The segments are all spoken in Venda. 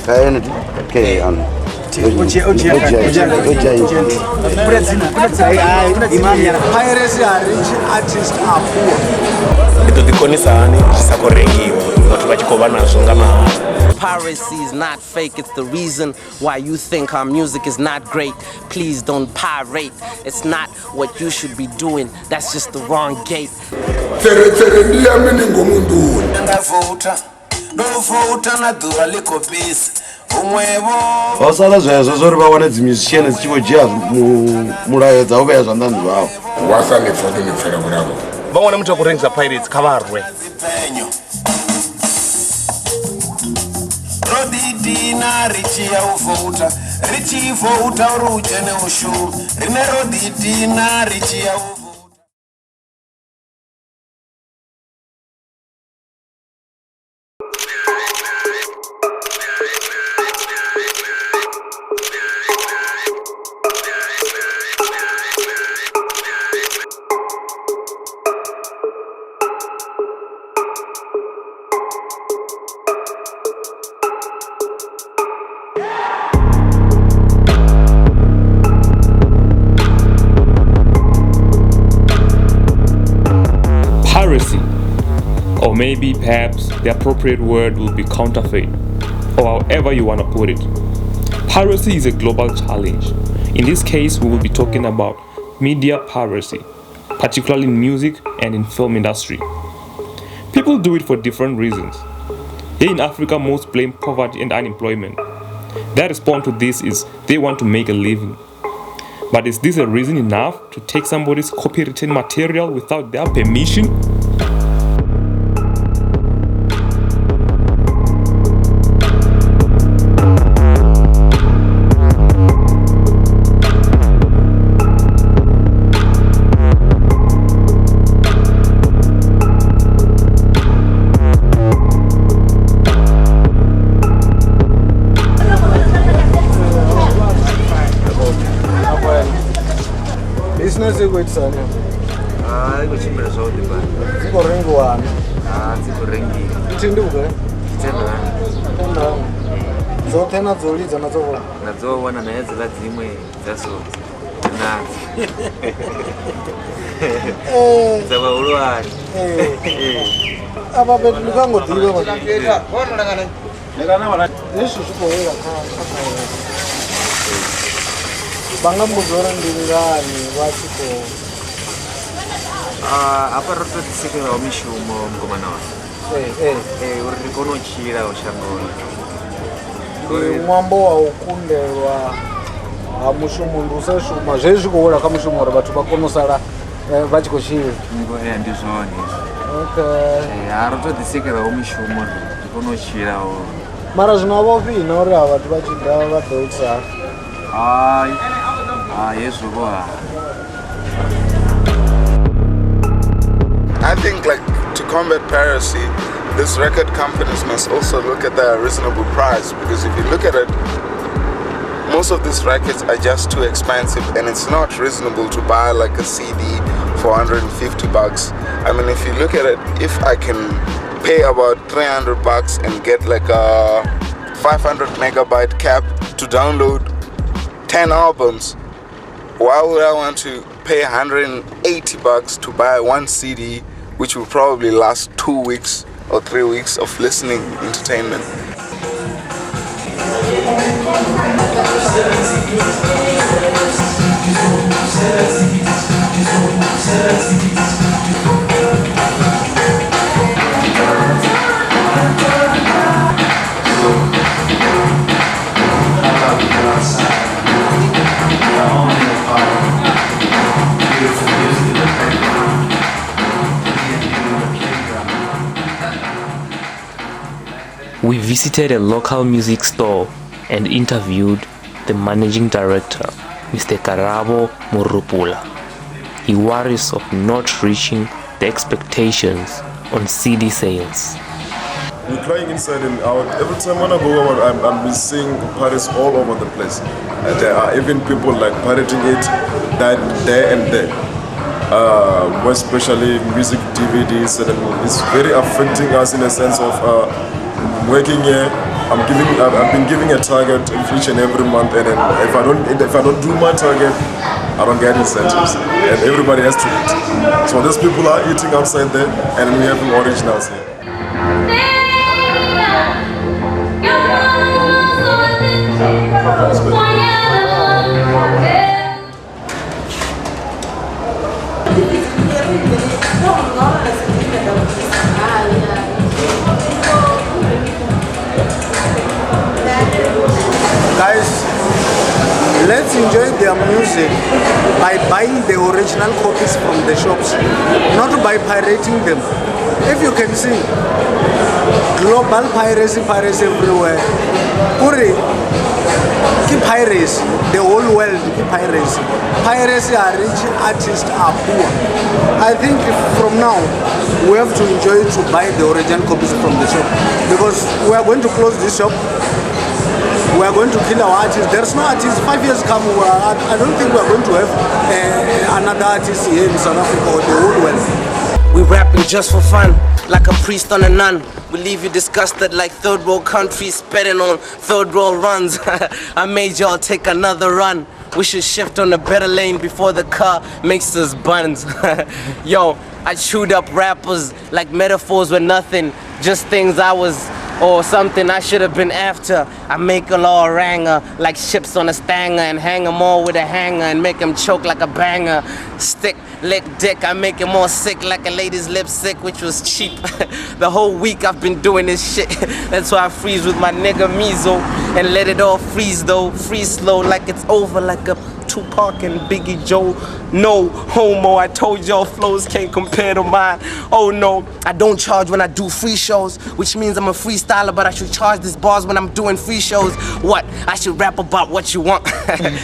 Okay, Piracy are rich artists are poor. Ndi ḓo ḓikonisa hani zwi sa khou rengiwa vhathu vha tshi khou vha nazwo nga mahala. Piracy is not fake, it's the reason why you think our music is not great. Please don't pirate. It's not what you should be doing. That's just the wrong gate. Tserethere ndi ya mini ngomu nḓuni? Nda vouta ndo vouta na ḓuvha ḽi khou fhisa huṅwevho. Ho sala zwezwo zwo ri vha wane dzi musician dzi tshi vho dzhia mulaedza u vhea zwanḓani zwavho. Wa sa ni pfa ni pfela vhulalo. Vha wana muthu a khou rengisa pirates kha vha rwe. Dzipenyo ro ḓidina ri tshi ya u vouta ri tshi vouta uri u dzhene u shuma rine ro ḓidina ri tshi ya u vouta. Piracy, or maybe perhaps the appropriate word will be counterfeit, or however you want to put it. Piracy is a global challenge. In this case, we will be talking about media piracy, particularly in music and in film industry. People do it for different reasons. Here in Africa, most blame poverty and unemployment. Their response to this is they want to make a living. But is this a reason enough to take somebody's copywritten material without their permission? Business i khou itisa hani? I khou tshimbila zwavhuḓi badi. Dzi khou rengiwa hani? Dzi khou rengiwa. Nthihi ndi vhugai? 10 rand. 10 rand. Dzoṱhe na dzo lidza na dzo vhona? Na dzo vhona na hedziḽa dziṅwe dza so nadzo. Dza vhahulwane. Avha fhethu ndi kha ngo ḓivha vha. Hezwi zwi khou wela kha vha nga mbudza uri ndi ngani vha tshi khou hafha ro to ḓisikelaho mishumo mukomana wanga uri ri kone u tshila shangoni. Ndi ṅwambo wa u kundelwa ha mushumo, ndi u sa shuma zwezwi zwi khou wela kha mushumo uri vhathu vha kone u sala vha tshi khou tshila. Ndi zwone hezwo. Okay. Ha ro to ḓisikelaho mishumo ri kone u tshila. Mara zwino a vha ofhi na uri ha vhathu vha tshi ḓa vha ḓo itisa hani? Hai, hai hezwo vho ha. I think like to combat piracy, these record companies must also look at their reasonable price, because if you look at it, most of these records are just too expensive and it's not reasonable to buy like a CD for 150 bucks. I mean, if you look at it, if I can pay about 300 bucks and get like a 500 megabyte cap to download 10 albums, why would I want to pay 180 bucks to buy one CD, which will probably last 2 weeks or 3 weeks of listening entertainment? We visited a local music store and interviewed the managing director, Mr. Karabo Murupula. He worries of not reaching the expectations on CD sales. We're crying inside and out. Every time when I go out, I'm seeing pirates all over the place. There are even people like pirating it that there and there. More especially music DVDs, and it's very affecting us in a sense of working here. I've been giving a target each and every month, and then if I don't do my target, I don't get incentives, and everybody has to eat. So these people are eating outside there, and we have originals here. Guys, let's enjoy their music by buying the original copies from the shops, not by pirating them. If you can see, global piracy, piracy everywhere. Uri, ki piracy, the whole world ki piracy. Piracy are rich, artists are poor. I think from now, we have to enjoy to buy the original copies from the shop, because we are going to close this shop. We are going to kill our artists. There's no artist. 5 years come, I don't think we are going to have another artist here in South Africa or the whole world. We rapping just for fun, like a priest on a nun. We leave you disgusted like third world countries spitting on third world runs. I made you all take another run. We should shift on a better lane before the car makes us buns. Yo, I chewed up rappers like metaphors were nothing, just things I was or something I should have been after. I make a law ranger like ships on a stanger and hang them all with a hanger and make them choke like a banger. Stick, lick, dick, I make them all sick like a lady's lipstick, which was cheap. The whole week I've been doing this shit. That's why I freeze with my nigga Mizo and let it all freeze though. Freeze slow like it's over, like a Tupac and Biggie Joe. No homo, I told y'all flows can't compare to mine. Oh no, I don't charge when I do free shows, which means I'm a freestyler, but I should charge these bars when I'm doing free shows. What? I should rap about what you want.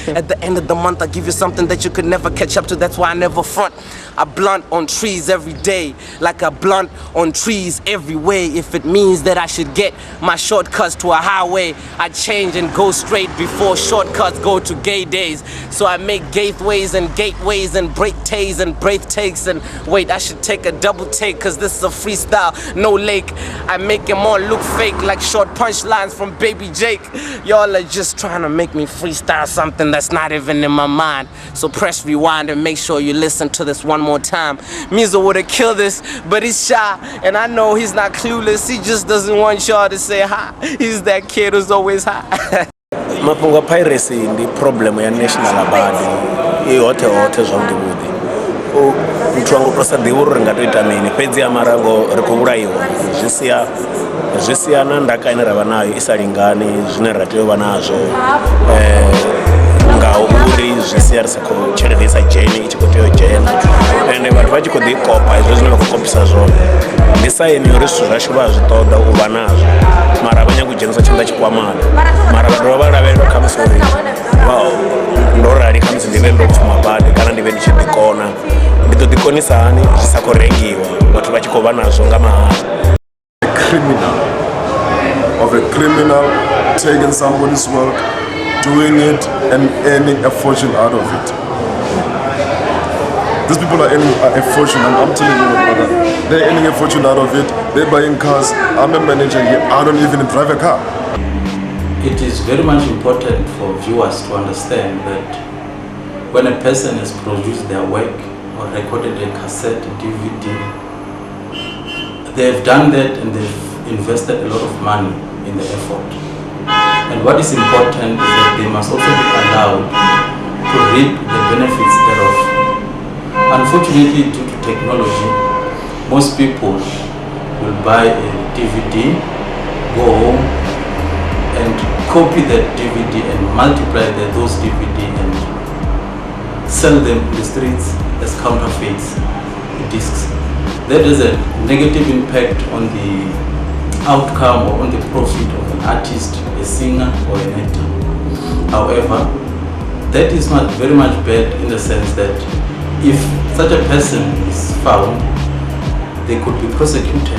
At the end of the month, I give you something that you could never catch up to. That's why I never front. I blunt on trees every day, like I blunt on trees every way. If it means that I should get my shortcuts to a highway, I change and go straight before shortcuts go to gay days. So I make gateways and gateways and break tays and breath takes and wait, I should take a double take, cause this is a freestyle, no lake. I make them all look fake like short punchlines from Baby Jake. Y'all are just trying to make me freestyle something that's not even in my mind. So press rewind and make sure you listen to this one more time. Mizo would've killed this, but he's shy, and I know he's not clueless. He just doesn't want y'all to say hi. He's that kid who's always high. Mafhungo a piracy ndi problem ya national badi i hoṱhe hoṱhe zwavhuḓi vhuḓi. Muthu anga to sa ḓivhi uri ri nga to ita mini, fhedzi a mara ngo ri khou vhulaiwa, zwi sia na ndaka ine ra vha nayo i sa lingani zwine ra tea u vha nazwo, ngauri zwi sia ri sa khou tshelede i sa dzheni i tshi khou tea u dzhena, ende vhathu vha tshi khou ḓi kopa hezwo zwine vha khou kopisa zwone ndi saini uri zwithu zwashu vha zwi ṱoḓa u vha nazwo, mara vha nyaga u dzhenisa tshanḓa tshikwamani, mara vha dovha vha lavhelela khamusi uri ndo rali khamusi ndi vhe ndo pfuma badi kana ndi vhe ndi tshi ḓikona, ndi ḓo ḓikonisa hani zwi sa khou rengiwa vhathu vha tshi khou vha nazwo nga mahala. A criminal taking somebody's work, doing it and earning a fortune out of it. These people are earning a fortune, I'm telling you, my brother. They're earning a fortune out of it. They're buying cars. I'm a manager here. I don't even drive a car. It is very much important for viewers to understand that when a person has produced their work or recorded a cassette, DVD, they've done that and they've invested a lot of money in the effort. And what is important is that they must also be allowed to reap the benefits thereof. Unfortunately, due to technology, most people will buy a DVD, go home and copy that DVD and multiply those DVD and sell them in the streets as counterfeits discs. That has a negative impact on the outcome or on the profit of an artist, a singer or an actor. However, that is not very much bad in the sense that if such a person is found, they could be prosecuted.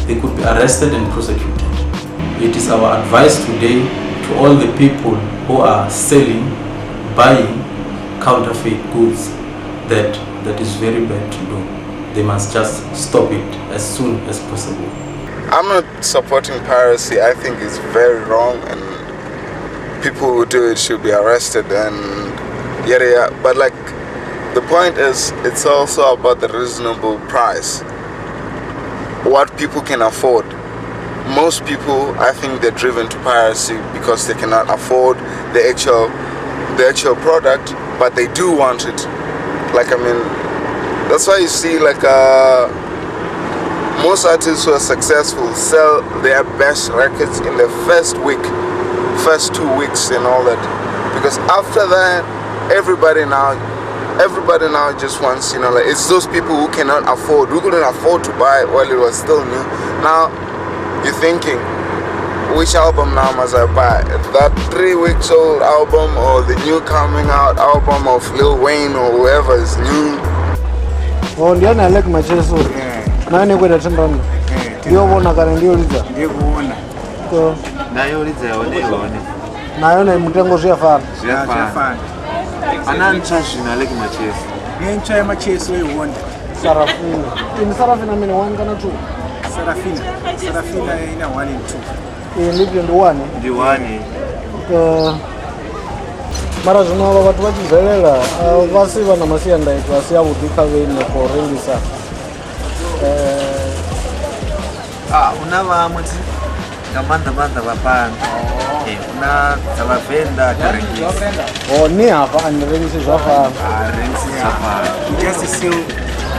They could be arrested and prosecuted. It is our advice today to all the people who are selling, buying counterfeit goods that is very bad to do. They must just stop it as soon as possible. I'm not supporting piracy. I think it's very wrong, and people who do it should be arrested and yada yada. But like, the point is, it's also about the reasonable price, what people can afford. Most people, I think, they're driven to piracy because they cannot afford the actual product, but they do want it. Like, I mean, that's why you see like most artists who are successful sell their best records in the first week, first 2 weeks and all that, because after that, everybody now just wants, you know, like, it's those people who cannot afford, who couldn't afford to buy it while it was still new. Now you're thinking, which album now must I buy? That 3 weeks old album or the new coming out album of Lil Wayne or whoever is new? Oh, ndiyo I like Macheso. Nani kwenda tendani? Ndiyo bona kana ndiyo lidza. Ndiyo kuona. Nayo lidza yone yone. Nayo na mutengo zviyafana. Zviyafana. Ana ntsva zvino Alec Macheso. Ntsva yaMacheso iwona. Sarafina. Ini Sarafina mine 1 kana 2? Sarafina. Sarafina ina 1 and 2. Iyi ndi 1. Ndi 1. Mara zwino avha vhathu vha tshi bvelela vha si vha na masiandaitwa a si avhuḓi kha vhene khou rengisa. Huna vhaṅwe nga maanḓa maanḓa vha fhano. Huna dza vhavenḓa a rengisi. Oh, ni hafha a ni rengisi zwa fhano. A rengisi zwa fhano. We just sell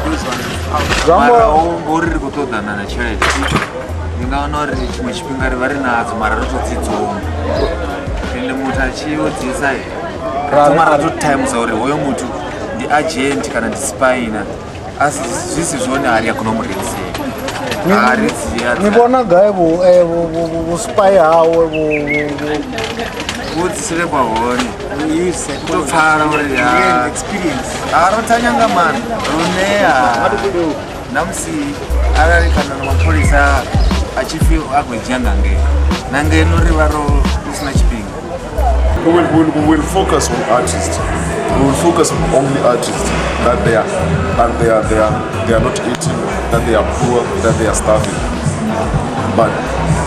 those ones out. Mara ngori ri khou ṱoḓana na tshelede. Ndi nga wana uri tshiṅwe tshifhinga ri vha ri nadzo mara ri tou dzi dzumba. Ende muthu a tshi yo dzisa thoma ra to times uri hoyo muthu ndi agent kana ndi spina. Asi zwi si zwone a ri a kona u mu rengisela. Ni vhona gai vhu spy hawe vhudzisele kwa hone to pfala uri a ro thanya nga maanḓa lune na musi arali kana na mapholisa a tshi pfhi a khou dzhia nga ngeno na ngeno ri vha ro hu sina tshifhinga. We will focus on artists. We will focus on only artists that they are not eating, that they are poor, that they are starving. But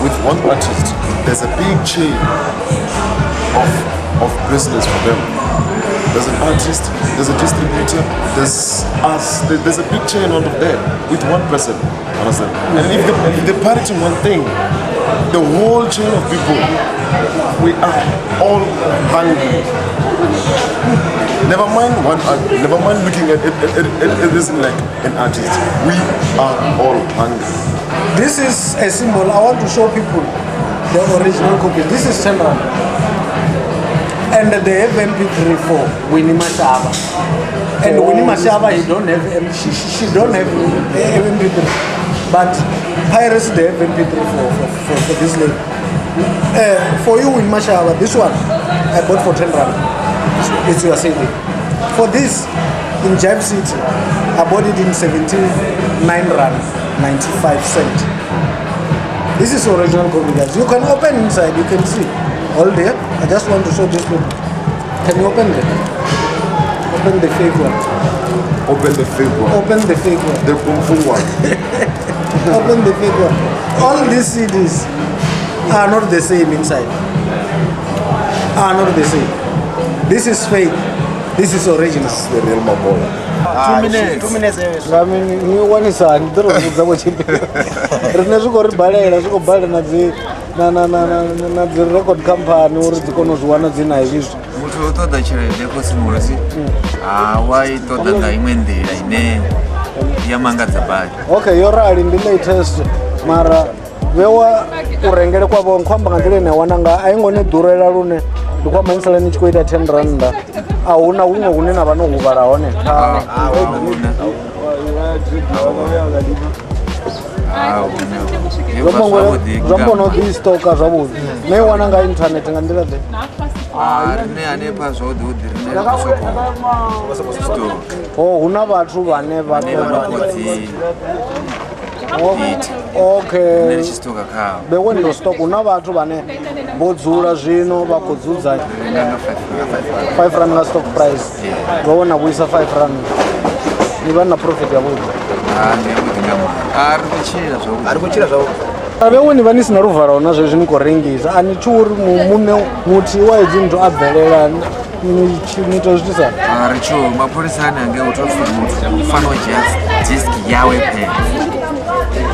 with one artist, there's a big chain of business for them. There's an artist, there's a distributor, there's us. There's a big chain out of there with one person. Understand? And if they're pirating one thing, the whole chain of people, we are all hungry. Never mind one. Never mind looking at it isn't like an artist. We are all hungry. This is a symbol. I want to show people the original copy. This is 10 rand, and they have MP3 for Winnie Mashaba. And Winnie Mashaba, he don't have. She don't have MP3, but pirates they have MP3 for this lady. For you, Winnie Mashaba, this one I bought for 10 rand. It's your CD. For this, in Jive City, I bought it in 79 rand 95 cent. This is original copy, guys. You can open inside, you can see all there. I just want to show this people. Can you open it? Open the fake one. Open the fake one. Open the fake one. The Kung Fu one. Open the fake one. All these CDs are not the same inside. Are not the same. This is fake. This is original. This is the real Mabola. 2 minutes. 2 minutes. I mean, ni wanisa ndi ro vhudza vho tshifhinga. Rine zwi khou ri balela, zwi khou balela na dzi na dzi record company uri dzi kone u zwi wana dzina hezwi. Muthu o ṱoḓa tshelede khosimulusi. Ah, wa i ṱoḓa nga iṅwe nḓila ine ya mangadza badi. Okay, yo rali ndi latest mara vhewa kurengele kwavho nkho amba nga nḓila ine wana nga a i ngo ni ḓurela lune ndi khou amba ni sala ni tshi khou ita 10 randa a huna huṅwe hune na vha no huvhala hone. Zwa mbono ḓi stoka zwavhuḓi ne wana nga internet nga nḓila ḓe. Rine hanefha zwavhuḓi vhuḓi rine ri khou sokou stoka. Oh, huna vhathu vhane vha okay. Be wendo stock huna vhathu vhane vho dzula zwino vha khou dzudzanya 5 rand nga stock price. Vho wana vhuisa 5 rand ni vha na profit ya vhuḓi. Ndi ya vhuḓi nga maanḓa. A ri khou tshila zwavhuḓi. A ri khou tshila zwavhuḓi. Vhewe ni vha ni sina luvalo na zwezwi ni khou rengisa a ni tshi uri muṋe muthihi wa hedzi nthu a bvelela ni tou zwi itisa. Ri tsho mapholisani ange u tou pfhi muthu u fanela u dzhia disk yawe phela,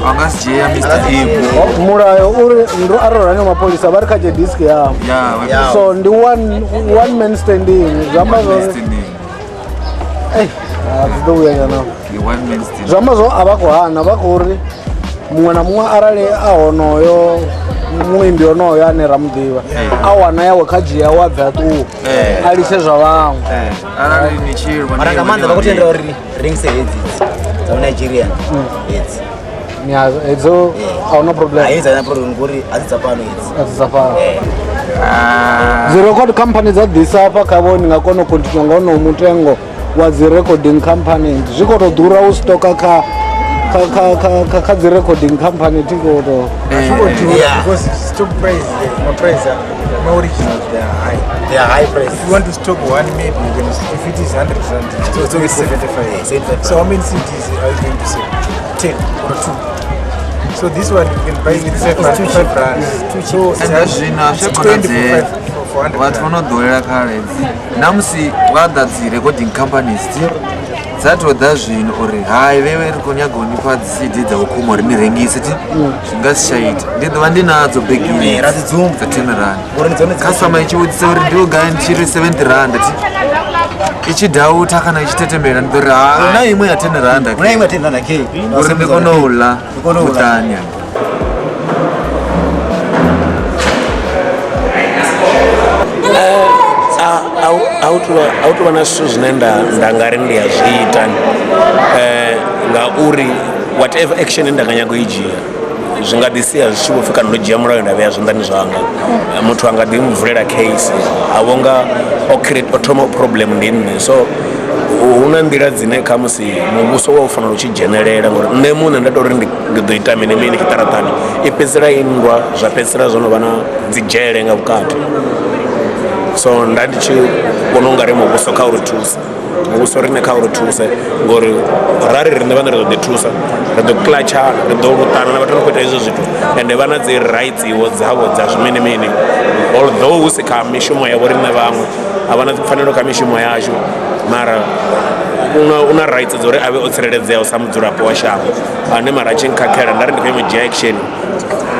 a nga si dzhie ya Mr Ibu. Mulayo uri ndo arali haneo mapholisa vha ri kha dzhie disk yawe, so ndi one man standing, zwi amba zwori dzi ḓo vhuya nyana, zwi amba zwo a vha khou hana, vha khou ri muṅwe na muṅwe arali a honoyo muimbi honoyo ane ra muḓivha a wana yawe kha dzhia wa bve a ṱuwa a litshe zwa vhaṅwe. Arali ni tshi lwa mara nga maanḓa vha khou tendela uri rengise hedzi dza Nigeria hedzi hedzo a huna problem, hedzi a huna problem ngori a dzi dza fhano, hedzi a dzi dza fhano. Dzi record company dza ḓisa hafha kha vho ni nga kona u continue nga honoyo mutengo wa dzi recording company, zwi khou tou ḓura u stoka kha kha dzi recording company thi khou tou because stock price, the price are no originals, they are high. They are high price. If you want to stock one, maybe you can, if it is 100 rand, so it's 75. So how many CDs are you going to sell? 10 or 2. So this one you can buy with 5 rand. So ende zwino a zwi konadzea vhathu vho no ḓowela kale namusi vha ḓa dzi recording companies dza to ḓa zwino uri hai vhewe ri khou nyaga u nifha dzi CD dza vhukuma uri ni rengise ti zwi nga si tsha ita. Ndi ḓo vha ndi nadzo begini dza 10 rand, customer i tshi vhudzisa uri ndi gai ndi tshi ri 70 rand ti i tshi doubta kana i tshi tetemela ndi ḓo ri ha na iṅwe ya 10 rand uri ndi kone u ḽa muṱani. A hu tovha na zwithu zwine nda nga ri ndi a zwi ita ngauri whatever action nda nga nyaga u i dzhia zwi nga ḓi sia zwi tshi vho pfhi kana ndo dzhia mulayo nda vhea zwanḓani zwanga, muthu a nga ḓi mvulela case a vho nga o thoma problem ndi nṋe. So hu na nḓila dzine khamusi muvhuso wa u fanela u tshi dzhenelela ngori nṋe muṋe nda tou ri ndi ḓo ita mini mini tshiṱaraṱani i fhedzisela i nndwa zwa fhedzisela zwo no vha na dzi dzhele nga vhukati. So nda ndi tshi vhona ungari muvhuso kha uri thuse, muvhuso riṋe kha uri thuse ngori rari riṋe vhane ri ḓo ḓi thusa ri ḓo clutchana, ri ḓo luṱana na vhathu vha khou ita hezwo zwithu ende vha na dzi rights iwo dzavho dza zwimini mini, although hu si kha mishumo yavho riṋe vhaṅwe a vha na dzipfanelo kha mishumo yashu, mara una rights dza uri avhe o tsireledzeaho sa mudzulapo wa shango ane mara a tshi nkhakhela nda ri ndi khou yo dzhia action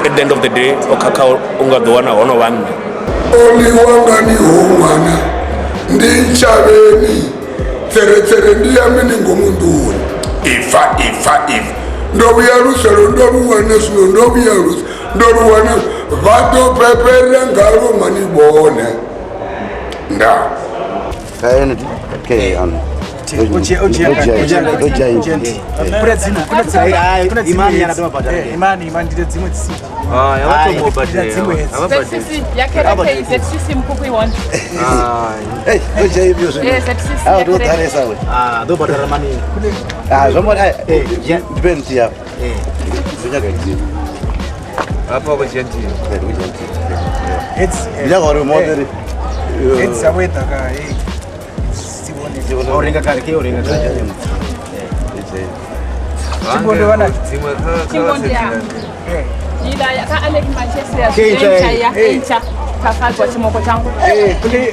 at the end of the day o khakha u nga ḓo wana hono vha nṋe. Oliwa ngani ho ṅwana ndi ntshavheni tseretsere ndi ya mini ngomu nḓuni ifa ifa ifa ndo vhuya luselo ndo lu wana zwino ndo vhuya lusa ndo lu wana vha ḓo pepera ngalo mani vhone nda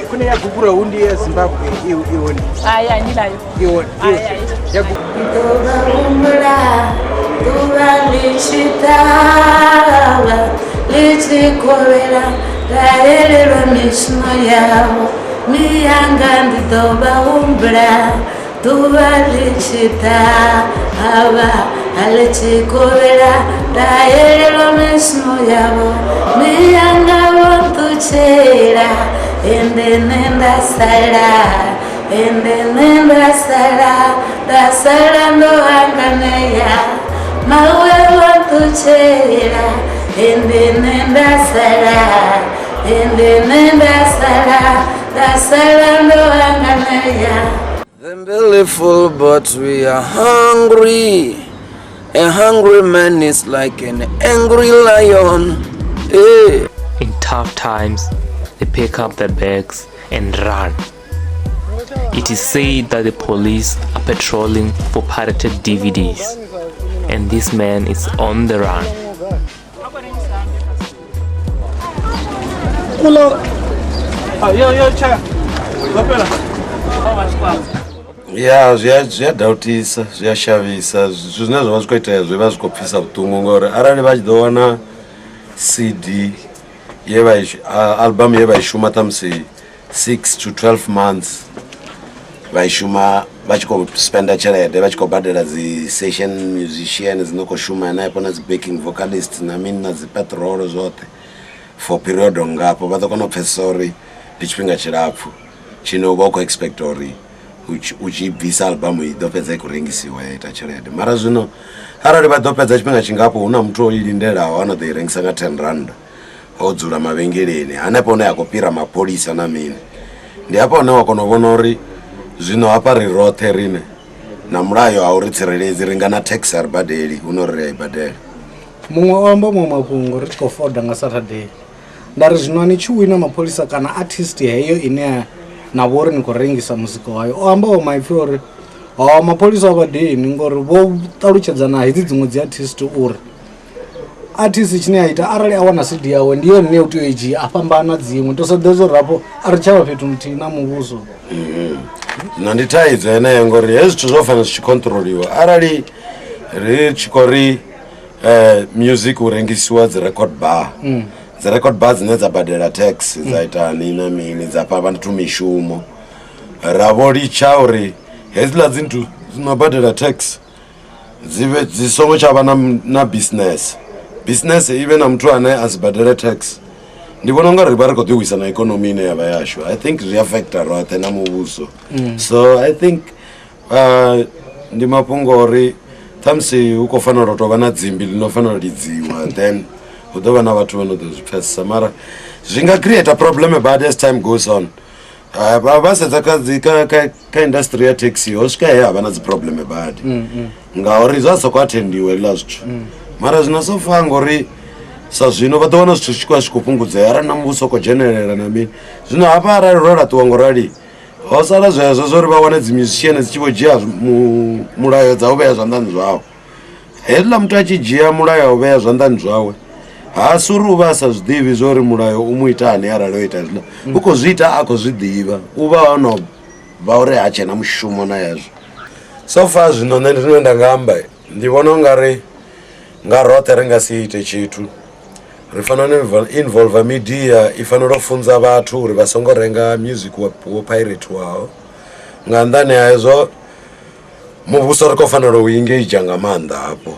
Kune yagugura hundi yeZimbabwe ione. Aya nilayo. Ione. Ḓuvha ḽi tshi ṱavha ḽi tshi kovhela nda elelwa mishumo yavho miyanga ndi ḓo vha humbula. Ḓuvha ḽi tshi ṱavha ḽi tshi kovhela nda elelwa mishumo yavho miyanga vho nṱutshela ende nṋe nda sala, ende nṋe nda sala, nda sala ndo hanganea. Mawe vho nṱutshela ende nṋe nda sala, ende nṋe nda sala, nda sala ndo hanganea. The belly full, but we are hungry. A hungry man is like an angry lion. Hey. In tough times, they pick up their bags and run. It is said that the police are patrolling for pirated DVDs, and this man is on the run. Kula Yo yo cha. Gopela. Ya zwi a zwi a doubtisa zwi a shavhisa zwithu zwine zwa vha zwi khou itea zwi vha zwi khou pfhisa vhuṱungu ngori arali vha tshi ḓo wana cd ye vha i album ye vha i shuma ṱhamusi 6 to 12 months vha i shuma vha tshi khou spenda tshelede vha tshi khou badela dzi session musician dzi no khou shuma henefho na dzi backing vocalist na mini na dzi petrol zwoṱhe for period ngafho vha ḓo kona u pfhesesa uri ndi tshifhinga tshilapfhu tshine u vha u khou expect uri u tshi bvisa album i ḓo fhedza i khou rengisiwa ya ita tshelede mara zwino arali vha ḓo fhedza tshifhinga tshingafho hu na muthu o i lindelaho a no ḓo i rengisa nga 10 rand o dzula mavhengeleni hanefho hune a khou fhira mapholisa na mini ndi hafha hune wa kona u vhona uri zwino hafha ri roṱhe rine na mulayo a uri tsireledzi ri nga na tax a ri badeli hu no ri ri a i badela. Muṅwe o amba maṅwe mafhungo ri tshi khou foda nga Saturday nda ri zwino ni tshi wina mapholisa kana artist heyo ine na vho uri ni khou rengisa muzika wayo o ambaho maipfi uri ho mapholisa a vha dini ngori vho ṱalutshedza na hedzi dziṅwe dzi artist uri artist tshine a ita arali a wana cd yawe ndi yone ine u tea u i dzhia a fhambana dziṅwe to sa ḓo zwo rafho a ri tshavha fhethu muthihi na muvhuso. Zwino ndi thaidzo yeneyo ngori hezwi zwithu zwo fanela zwi tshi controliwa arali ri tshi khou ri music u rengisiwa dzi record bar dzi record bar dzine dza badela tax dza itani na mini dza fha vhathu mishumo ra vho litsha uri hedziḽa dzi nthu dzi no badela tax dzi vhe dzi songo tsha vha na, na business business i vhe na muthu ane a si badele tax ndi vhona unga ri vha ri khou ḓi wisa na ikonomi ine ya vha yashu. I think zwi affecta roṱhe na muvhuso. So I think ndi mafhungo uri ṱhamusi hu khou fanela u tou vha na dzimbi ḽi no fanela u lidziwa then hu ḓo vha na vhathu vha no ḓo zwi pfhesesa mara zwi nga create problem bad as time goes on. Vha sedza kha dzi kha kha kha industry ya taxi ho swika he ha vha na dzi problem badi ngauri zwa soko attendiwa hezwiḽa zwithu mara zwino so far ngori sa zwino vha ḓo wana zwithu zwi tshi khou ya zwi khou fhungudzea arali na muvhuso khou dzhenelela na mini zwino hafha arali ro laṱiwa ngo rali ho sala zwezwo zwo uri vha wane dzi musician dzi tshi vho dzhia mulayo dza u vhea zwanḓani zwawe. Hezwiḽa muthu a tshi dzhia mulayo a u vhea zwanḓani zwawe ha si uri u vha a sa zwi ḓivhi zwo uri mulayo u mu itani arali o ita hezwiḽa u khou zwi ita a khou zwi ḓivha u vha o no vha uri ha tshena mushumo na hezwo. So far zwino nṋe ndi zwine nda nga amba ndi vhona u nga ri nga roṱhe ri nga si ite tshithu ri fanela u involve media i fanela u funza vhathu uri vha songo renga music wo piratiwaho nga nnḓani ha hezwo muvhuso ri khou fanela u engage nga maanḓa hafho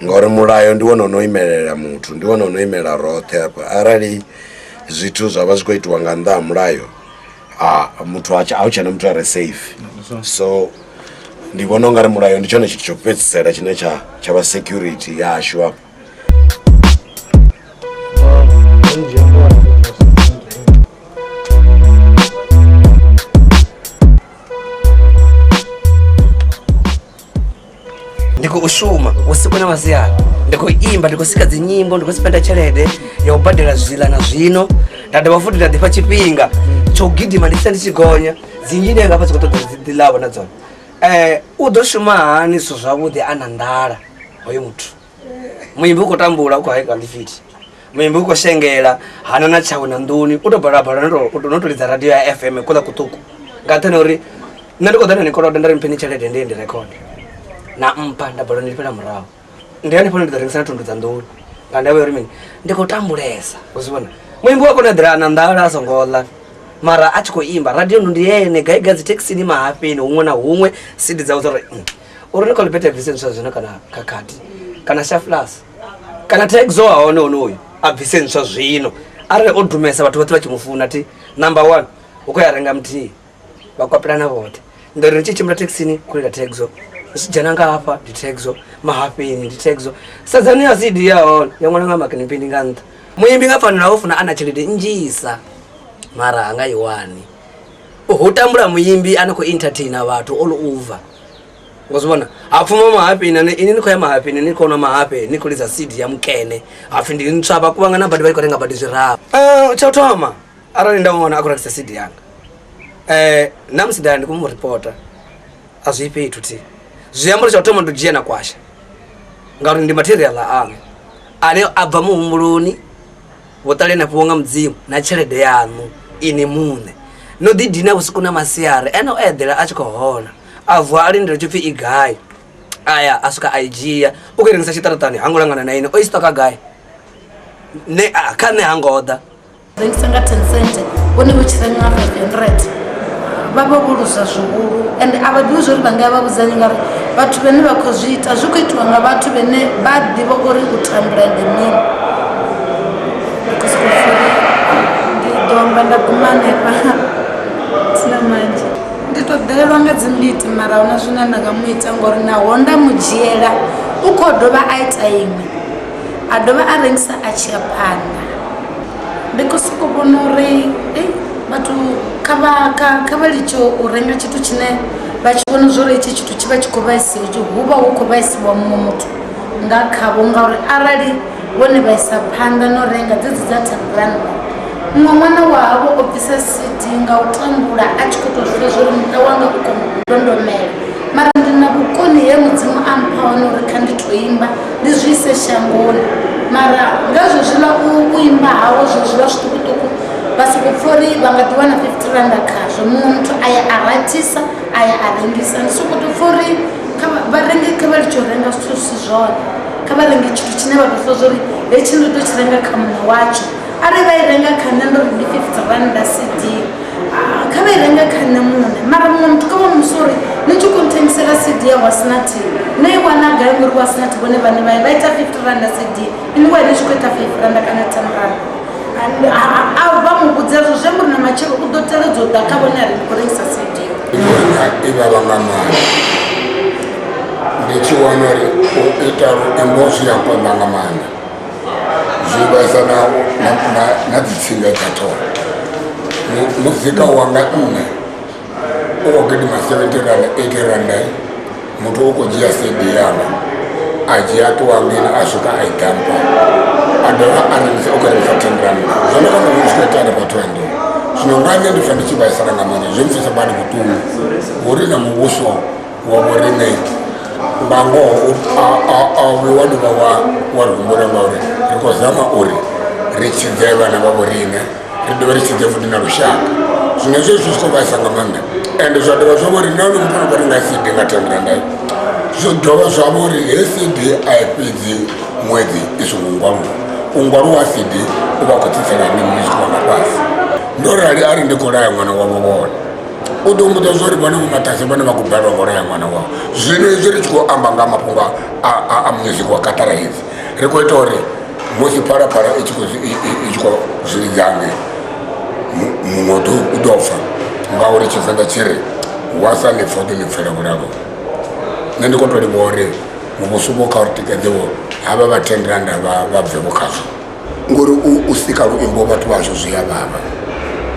ngori mulayo ndi wone ono imelela muthu ndi wone ono imela roṱhe hafha arali zwithu zwa vha zwi khou itiwa nga nnḓa ha mulayo a muthu a hu tshena muthu a re safe so ndi vhona ungari mulayo ndi tshone tshithu tsho fhedzisela tshine tsha tsha vha security yashu hafha. Ndi khou shuma vhusiku na masiari, ndi khou imba, ndi khou sika dzi nyimbo, ndi khou spenda tshelede ya u badela zwiḽa na zwino. Nda dovha futhi nda ḓifha tshifhinga tsho u gidima ndi tshi ndi tshi gonya dzi nzhini yanga hafha dzi khou ṱoḓa dzi ḓi ḽavho na dzone. U ḓo shuma hani zwithu zwavhuḓi a na nḓala hoyo muthu? Muimbi u khou tambula, u khou haika ḽifithi, muimbi u khou shengela, hana na tshawe na nḓuni, u tou balabala no to lidza radio ya FM kuḽa kuṱuku nga nṱhani ha uri nṋe ndi khou ḓa nda ni koloda nda ri mpheni tshelede ndi ye ndi rekhode na mpha nda balelwa ni lifhela murahu. Ndi hanefho hune ndi ḓo rengisa na thundu dza nḓuni nga ndavha ya uri mini, ndi khou tambulesa. U zwi vhona muimbi wa kona u eḓela na nḓala a songo ḽa mara a tshi khou imba radio ndi ene gai gai dzi thekhisini mahafheni huṅwe na huṅwe CD dzawe dza uri uri ni khou bete bvise ntswa zwino kana khakhathi kana shaflas kana taxo wa hone honoyu a bvise ntswa zwino arali o dumesa vhathu vhoṱhe vha tshi mu funa thi number 1 u khou ya renga muthihi vha kwapelana vhoṱhe. Ndo ri tshi tshimbila thekhisini khou lila taxo, zwi dzhena nga hafha ndi taxo, mahafheni ndi taxo, sedzani ya CD ya hone ya ṅwala nga makinipindi nga nṱha. Muimbi nga pfanelo o funa ana tshelede nnzhisa mara ha nga i wani. Hu tambula muimbi a no khou entertainer vhathu all over. Ngo zwi vhona ha pfuma mahafheni ane ini ni khou ya mahafheni ni khou nwa mahafhe ni khou lidza CD ya mukene hapfi ndi ntswa vha kuvhangana badi vha i khou renga badi zwiraru. Tsha u thoma arali nda wana a khou rengisa CD yanga na musi nda ndi khou mu ripota a zwi fhethu thi zwi amba uri tsha u thoma ndi u dzhia na kwasha ngauri ndi material anga ane a bva muhumbuloni. Vhuṱali na fhiwa nga Mudzimu na tshelede yaṋu ini muṋe. No ḓi dina vhusiku na masiari ene o eḓela a tshi khou hola. A vuwa a lindela tshipfi i gai. Aya a swika a i dzhia. U khou i rengisa tshiṱaraṱani ha ngo langana na ini o i stoka gai. Nṋe kha nṋe ha ngo ḓa. Rengisa nga 10 cent vhone vho tshi renga nga 500 vha vha vho luza zwihulu ende a vha ḓivhi zwori vha nga ya vha vhudzani ngauri vhathu vhane vha khou zwi ita zwi khou itiwa nga vhathu vhane vha ḓivha uri u tambula ndi mini. Ndi khou sokou pfha uri ndi ḓo amba nda guma hanefha sina manzhi. Ndi to ḓalelwa nga dzi mbiti mara ahuna zwine nda nga mu ita ngori naho nda mu dzhiela u khou dovha a ita iṅwe a dovha a rengisa a tshi ya phanḓa. Ndi khou sokou vhona uri vhathu kha vha kha vha litshe u renga tshithu tshine vha tshi vhona zwori hetshi tshithu tshi vha tshi khou vhaisiwa hu vha hu khou vhaisiwa muṅwe muthu nga khavho ngauri arali vhone vha isa phanḓa no renga dzedzi dza ten rannda muṅwe ṅwana wa havho o bvisa CD nga u tambula a tshi khou tou zwi pfha zwori muṱa wanga u khou ndondomela mara ndi na vhukoni he Mudzimu a mpha hone uri kha ndi to imba ndi zwi ise shangoni mara nga zwezwiḽa u imba hawe zwezwiḽa zwiṱukuṱuku vha soko pfha uri vha nga ḓi wana 50 randa khazwo muṅwe muthu a ya a rathisa a ya a rengisa ndi soko tou pfha uri vha renge kha vha litshe u renga zwithu zwi si zwone kha vha renge tshithu tshine vha tou pfha zwori hetshi ndo tou tshi renga kha muṋe watsho arali vha i renga kha nṋe ndo ri ndi 50 randa CD kha vha i renga kha nṋe muṋe mara muṅwe muthu kha vha musi uri ni tshi khou nthengisela CD ya Wasinathi no i wana gai ngori Wasinathi vhone vhaṋe vha vha ita 50 randa CD ini wa ni tshi khou ita 5 randa kana 10 randa a vha mu vhudza hezwo zwi amba uri na matshelo u ḓo teledza u ḓa kha vhone a ri ndi khou rengisa CD. I vhavha nga maanḓa ndi tshi wana uri u ita luimbo zwi a konḓa nga maanḓa zwi vhaisa na na na dzi tsinga dza ṱhoho. Muzika wanga nṋe u khou gidima 70 rand 80 rand muthu u khou dzhia CD yanga a dzhia ṱuwa ngeno a swika a i ḓampa a dovha a rengisa u khou rengisa 10 rand zwone kha muṅwe zwi khou itea hanefha Thohoyandou. Zwino nga nṋe ndi pfha ndi tshi vhaisala nga maanḓa zwi mpfisa badi vhuṱungu ngori na muvhuso wa vhoriṋe nga ngoho a vhuyi wa dovha wa wa ri humbula ngauri ri khou zama uri ri tshidze vhana vha vhoriṋe ri dovhe ri tshidze futhi na lushaka. Zwino hezwo zwithu zwi khou vhaisa nga maanḓa ende zwa dovha zwa vha uri na hoyu muthu ano khou renga CD nga 10 randa zwo dovha zwa vha uri heyi CD a i fhedzi ṅwedzi i songo ngwaluwa u ngwaluwa CD u vha khou tsitsela nṋe music wanga fhasi. Ndo rali ari ndi khou laya ṅwana wavho vhone u ḓo mmbudza zwa uri vhone vho maṱhase vhone vha khou balelwa ngo laya ṅwana wavho. Zwino hezwi ri tshi khou amba nga mafhungo a music wa kaṱara hedzi ri khou ita uri musi phalaphala i tshi khou zwi lidza hangei muṅwe u ḓo fa ngauri tshivenḓa tshi ri wa sa ḽi pfa u ḓo ḽi pfela vhulalo. Nṋe ndi khou tou livhuwa uri muvhuso vho kha uri tikedze vho havha vha 10 randa vha bve vho khazwo ngori u sika luimbo vhathu vhashu zwi a vhavha.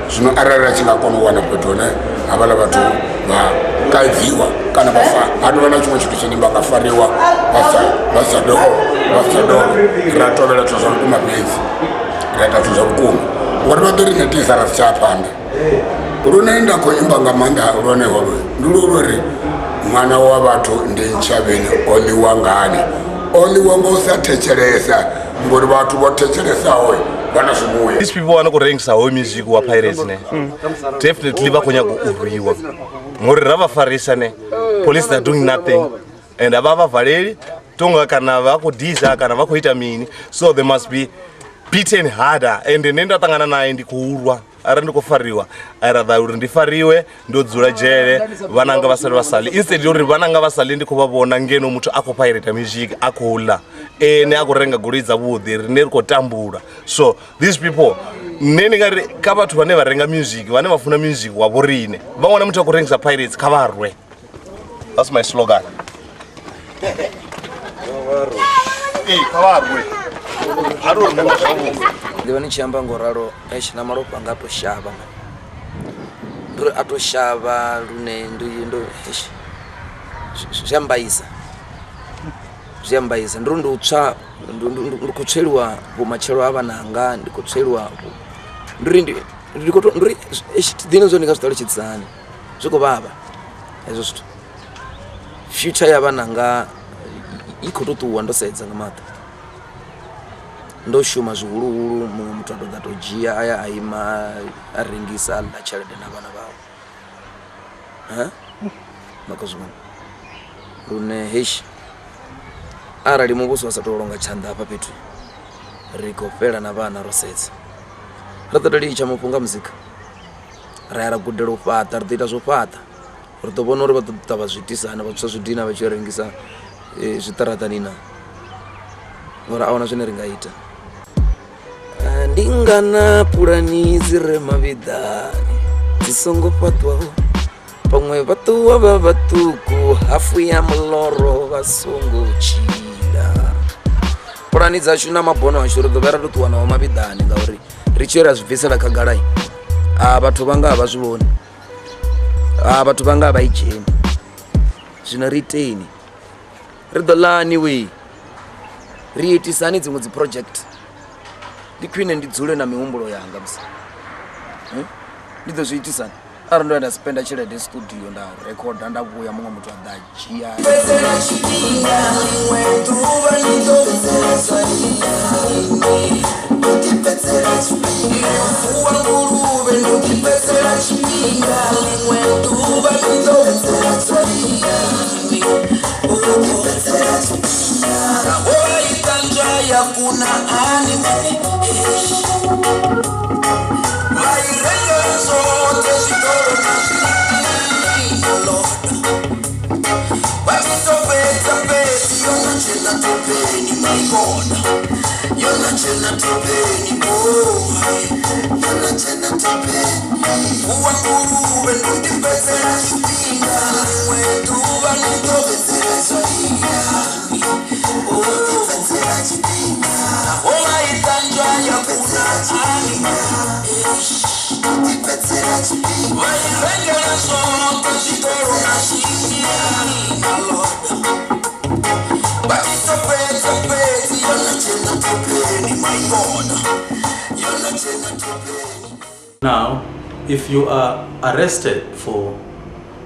Zwino arali ra tshi nga kona u wana fhethu hune havhaḽa vhathu vha kaidziwa kana vha fa ha tovha na tshiṅwe tshithu tshine vha nga fariwa vha sa dovhe ra tovhela zwithu zwa vhukuma fhedzi ra ita zwithu zwa vhukuma ngori vha ḓo ri netisa ra si tsha ya phanḓa. Lune nda khou imba nga maanḓa lwone holwo ndi lwo uri ṅwana wa vhathu ndi ntshavheni o ḽiwa ngani o ḽiwa nga u sa thetshelesa ngori vhathu vho thetshelesaho vha na zwivhuya. These people vha no khou rengisa hoyu music wa Pirates ne definitely vha khou nyaga u rwiwa ngori ra vha farisa ne police are doing nothing and a vha vha valeli tonga kana vha khou disa kana vha khou ita mini so they must be beaten harder and nṋe nda ṱangana naye ndi khou lwa arali ndi khou fariwa i rather uri ndi fariwe ndo dzula dzhele vhananga vha sale vha sale instead uri vhananga vha sale ndi khou vha vhona ngeno muthu a khou pirate music a khou ḽa ene a khou renga goloi dzavhuḓi rine ri khou tambula so these people nṋe ndi nga ri kha vhathu vhane vha renga music vhane vha funa music wa vhoriṋe vha wana muthu a khou rengisa pirates kha vha rwe. That's my slogan. Ee, kha vha rwe. A ri uri muṅwe zwavhuḓi. Ndi vha ni tshi amba ngo ralo eish na malofha anga a to shavha man ndi uri a to shavha lune ndi ndo eish zwi a mbaisa zwi a mbaisa ndi uri ndi u tswa ndi khou tsweliwa vhumatshelo ha vhananga ndi khou tsweliwa ndi uri ndi khou to ndi uri eish thi ḓivhi na zwa uri ndi nga zwi ṱalutshedzisa hani. Zwi khou vhavha hezwo zwithu future ya vhananga i khou to ṱuwa ndo sedza nga maṱo. Ndo shuma zwihuluhulu muṅwe muthu a tou ḓa tou dzhia aya a ima a rengisa a ḽa tshelede na vhana vhawe. Ha? Vha khou zwi vhona. Lune heish arali muvhuso wa sa tou longa tshanḓa hafha fhethu ri khou fhela na vhana ro sedza. Ri ḓo tou litsha mafhungo a muzika ra ya ra gudela u fhaṱa ri ḓo ita zwo fhaṱa ri ḓo vhona uri vha ḓo ṱavha zwi itisa hani vha tswa zwidina vha tshi rengisa zwiṱaraṱani na ngori ahuna zwine ri nga ita. Ndi ngana pulani dzi re mavhiḓani dzi songo fhaṱwaho vhaṅwe vha ṱuwa vha vhaṱuku hafu ya muloro vha songo tshila. Pulani dzashu na mabono ashu ri ḓo vha ra tou ṱuwa nao mavhiḓani ngauri ri tshi ra zwi bvisela khagala a vhathu vhanga a vha zwi vhoni, a vhathu vhanga a vha i dzheni. Zwino ri iteni, ri ḓo ḽani wee, ri itisani dziṅwe dzi project. Ndi khwine ndi dzule na mihumbulo yanga musi ndi ḓo zwi itisani arali ndo ya nda spenda tshelede studio nda rekhoda nda vhuya muṅwe muthu a ḓa dzhia. Now, if you are arrested for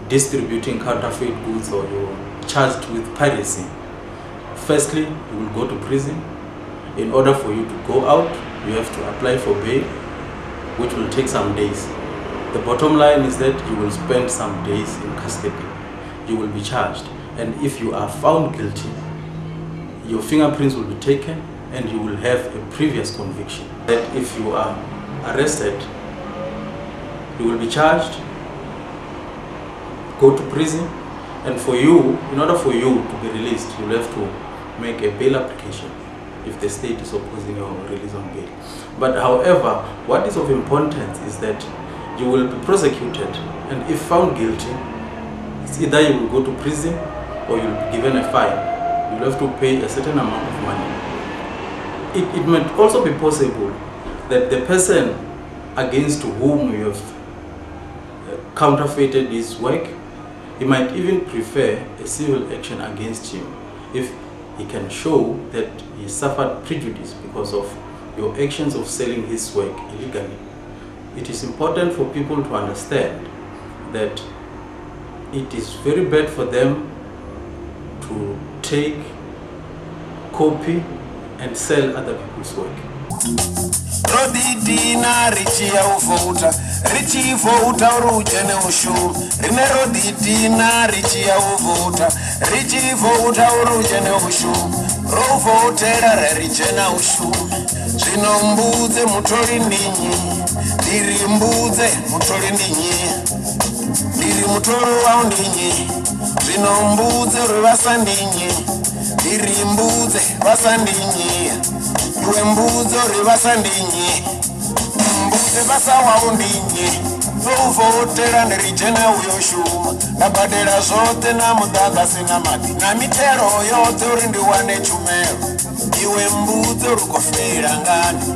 distributing counterfeit goods or you're charged with piracy, firstly, you will go to prison. In order for you to go out, you have to apply for bail, which will take some days. The bottom line is that you will spend some days in custody. You will be charged. And if you are found guilty, your fingerprints will be taken and you will have a previous conviction. That if you are arrested, you will be charged, go to prison, and for you, in order for you to be released, you'll have to make a bail application if the state is opposing your release on bail. But however, what is of importance is that you will be prosecuted, and if found guilty, it's either you will go to prison or you'll be given a fine. You'll have to pay a certain amount of money. It might also be possible that the person against whom you have counterfeited his work, he might even prefer a civil action against him if he can show that he suffered prejudice because of your actions of selling his work illegally. It is important for people to understand that it is very bad for them to take, copy, and sell other people's work. Rodidina richi ya uvouta richi vouta uri ujene ushu rine rodidina richi ya uvouta richi vouta uri ujene ushu rovoutera rerichena ushu zvino mbudze mutori ndinyi ndiri mbudze mutori ndinyi ndiri mutoro wau ndinyi zvino mbudze rwevasa ndinyi ndiri mbudze vasa ndinyi iwe mbudzo rivasa ndinyi mbudze vasa wau ndinyi rouvhotera ndirijena uyo shuma ndabhadhela zvote na muḓagasi na maḓi na mithelo yoṱhe uri ndi wane tshumelo iwe mbudzo ri khou feila ngani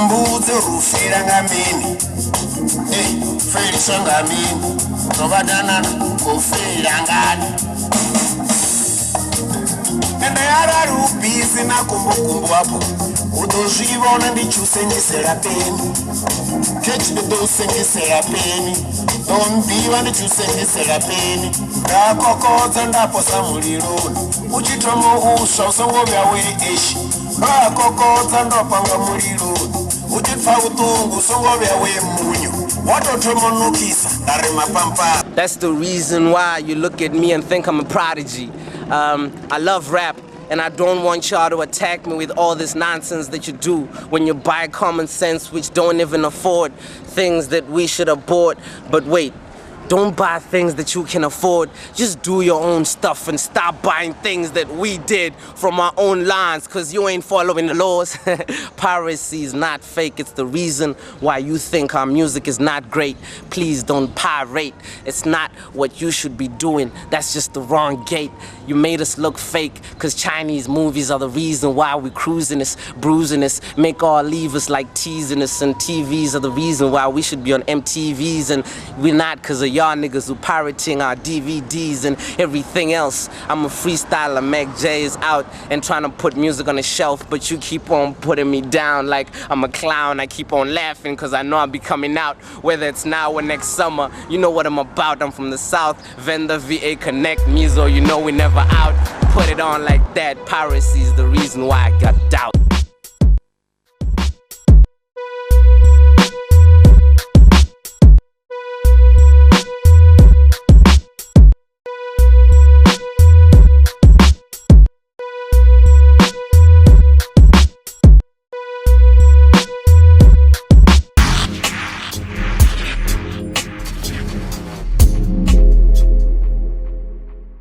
mbudzo ri u feila nga mini feiliswa nga mini ro vha danana khou feila ngani ende arali u bizi na kumbukumbu apo u ḓo zwi vhona ndi tshi u sengisela peni khetshi ndi ḓo u sengisela peni ḓo mbiwa ndi tshi u sengisela peni nda kokodza nda posa muliloni u tshi thoma u swa u songo vhuya we eshi Ndo a kokodza ndo panga muliloni. U tshi pfa vhuṱungu songo vhuya we munyu. Wa tou thoma u nukisa nda ri mapampa. That's the reason why you look at me and think I'm a prodigy. I love rap, and I don't want y'all to attack me with all this nonsense that you do when you buy common sense, which don't even afford things that we should have bought. But wait, don't buy things that you can afford. Just do your own stuff and stop buying things that we did from our own lines, cause you ain't following the laws. Piracy is not fake. It's the reason why you think our music is not great. Please don't pirate. It's not what you should be doing. That's just the wrong gate. You made us look fake, cause Chinese movies are the reason why we cruising us, bruising us, make all leave us like teasing us, and TVs are the reason why we should be on MTVs, and we're not, cause of y'all niggas who pirating our DVDs and everything else. I'm a freestyler, Mac J is out and trying to put music on the shelf, but you keep on putting me down like I'm a clown. I keep on laughing cause I know I'll be coming out, whether it's now or next summer. You know what I'm about, I'm from the South. Venda, VA, Connect, Mizo, you know we never out. Put it on like that. Piracy is the reason why I got doubt.